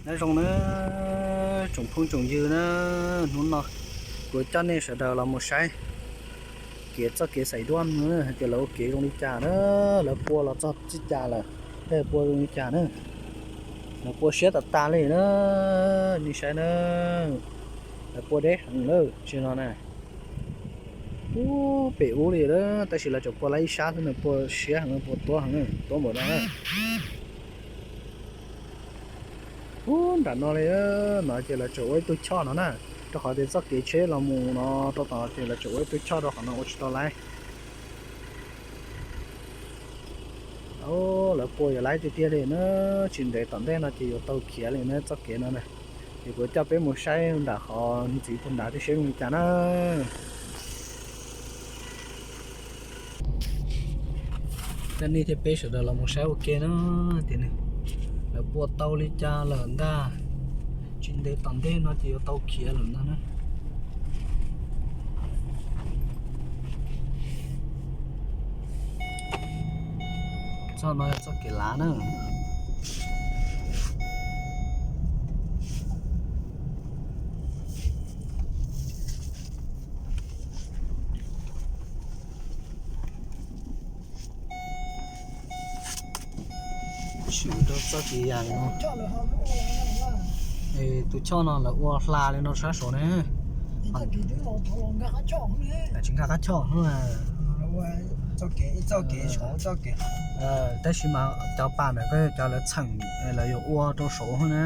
Nyob zoo na tsoom phooj tsoom ywg na, hnub no kuv coj nej sawv daws los mus saib kev, txoj kev xaiv duab no hais tias lawv ua kev zoo li cas na, lawv pua los txog txij cas lawm, thiab pua zoo li cas na. Lawv pua siab tas tas li na, nej saib na, lawv pua deb heev lawm tsis no na. Ub, pem ub li lawm, tab sis lawv tsuas pua lawm ib sab xwb na, pua siab heev, pua tuab heev, tuab npaum no na. Ub, nram no li no ces lawv tsuas ua ib tug choj no na, rau qhov tias txoj kev tsheb los mus no rau tom no ces lawv tsuas ua ib tug choj rau qhov no ua tsis tau lawm. Lawv pua yuav lawm tiag tiag li na, tsis ntev tom ntej no ces yuav tau khiav li na txoj kev no na. Ces kuv coj peb mus saib nram qhov ntxiv puag nrad thiab seb zoo li cas na. Coj nej thiab peb sawv daws los mus saib ua ke na, tias lawv pua tau li cas lawm ntag. Tsis ntev tom ntej no ces yuav tau khiav lawm ntag na. Txoj no yog txoj kev lav na. Swm rau txoj kev yas no. Tus choj no lawv ua hla li no sab saud ne. Tsis nkag qab choj. Tab sis mas cov pas ntawd koj yog cov lawv txheem, lawv yuav ua rau saud na.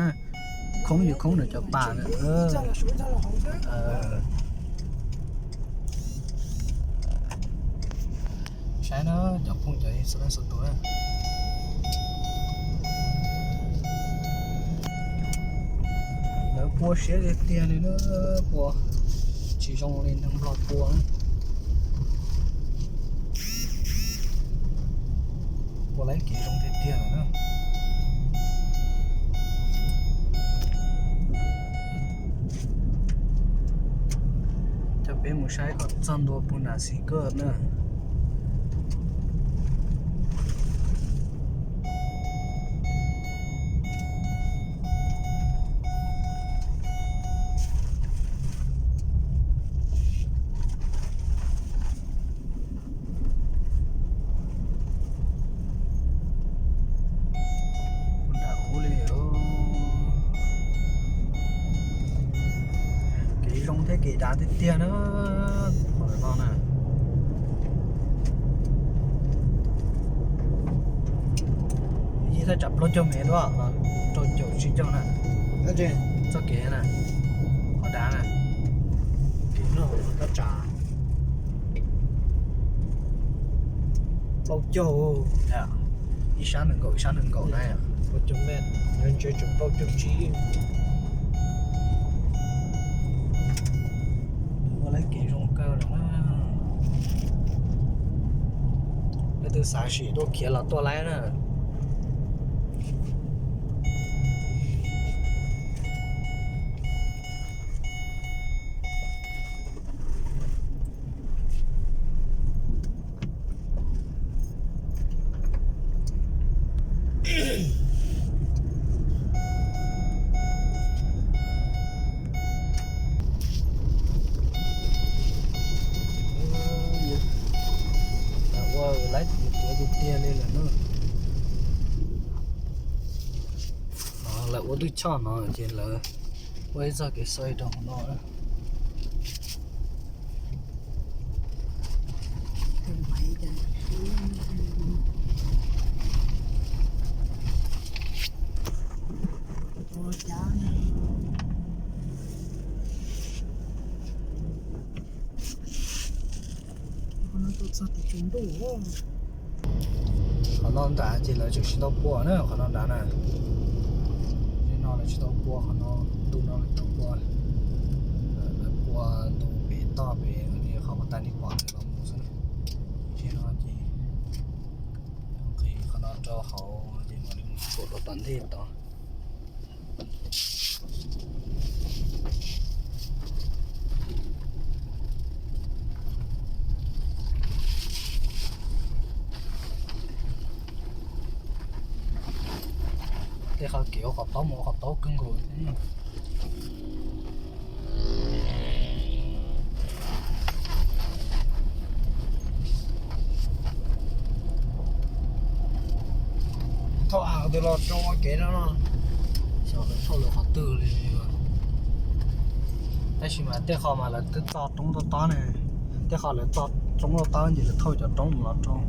Khoob yuav khoob ntawm cov pas na. Saib na, cov phooj cov ywg txhua leej txhua tus na. Lawv pua siab tiag tiag li na, pua tsis zoo li neeg Nplog pua na. Pua lawm kev zoo tiag tiag lawm na. Coj peb mus saib kom txog ntua puag nram Xis Kawj na. Nram ub li os. Kev zoo thiab kev dav tiag tiag na. Qhov no na, yij thaj tsam plaub caug mev duab, rau caum tsib caug na. Txoj kev na, qhov dav na, thaj tsam plaub caug, ib sab nees nkaum, ib sab nees nkaum na. Plaub caug mev, ntshe tseem plaub caug tsib. Ua lawv kev zoo kawg lawm na. Leej twg xav sim tuaj khiav los tuaj laib na. Lawv ua lawv tiag tiag li lawm na. Lawv ua twb choj no ces lawv ua ib txoj kev xwb rau hauv no. Qhov no nrad ces lawv tseem tsis tau pua na, qhov no nrad na. Tej no lawv tsis tau pua, qhov no ntu no lawv tau pua. Lawv pua ntu pem toj pem qhov pas tas ni pom los mus xwb na. Tej no ces nqis qhov no rau hauv ces mam li mus tsham rau tom ntej tod. Tej Qhov kev ua qhov taub mus ua qhov taub kawg nkaus. Thauj av twg los rau ua kev no no. Xyov lawv thauj lawv qhov twg li. Tab sis mas tej qho mas lawv twb txo roob tuaj tob ne, tej qho lawv txo roob tuaj tob ces lawv thauj cov roob mus los rau.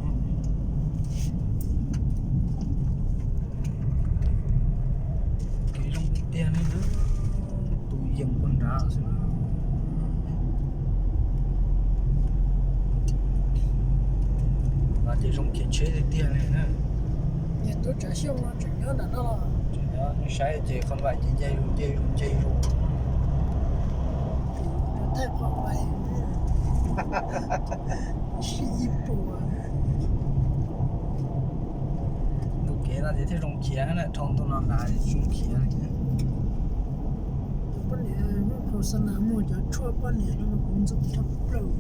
Kev zoo tiag tiag li na, tus yees puag nrad xwb na. Los ces zoo khiav tsheb tiag tiag li na. Tub Tsav Xyooj no tseem nyob ntawm no los? Tseem nyob, saib ces qhov vaj ces nce zus nce zus nce zus. Thaij qhov vaj sib ib puas. Ntu kev no ces thiaj zoo khiav na, dhau ntu no nrad zoo khiav. Poj niam muaj khau xa nas muag cov tshuaj poj niam no mas kuv ntxub tshaj plaws.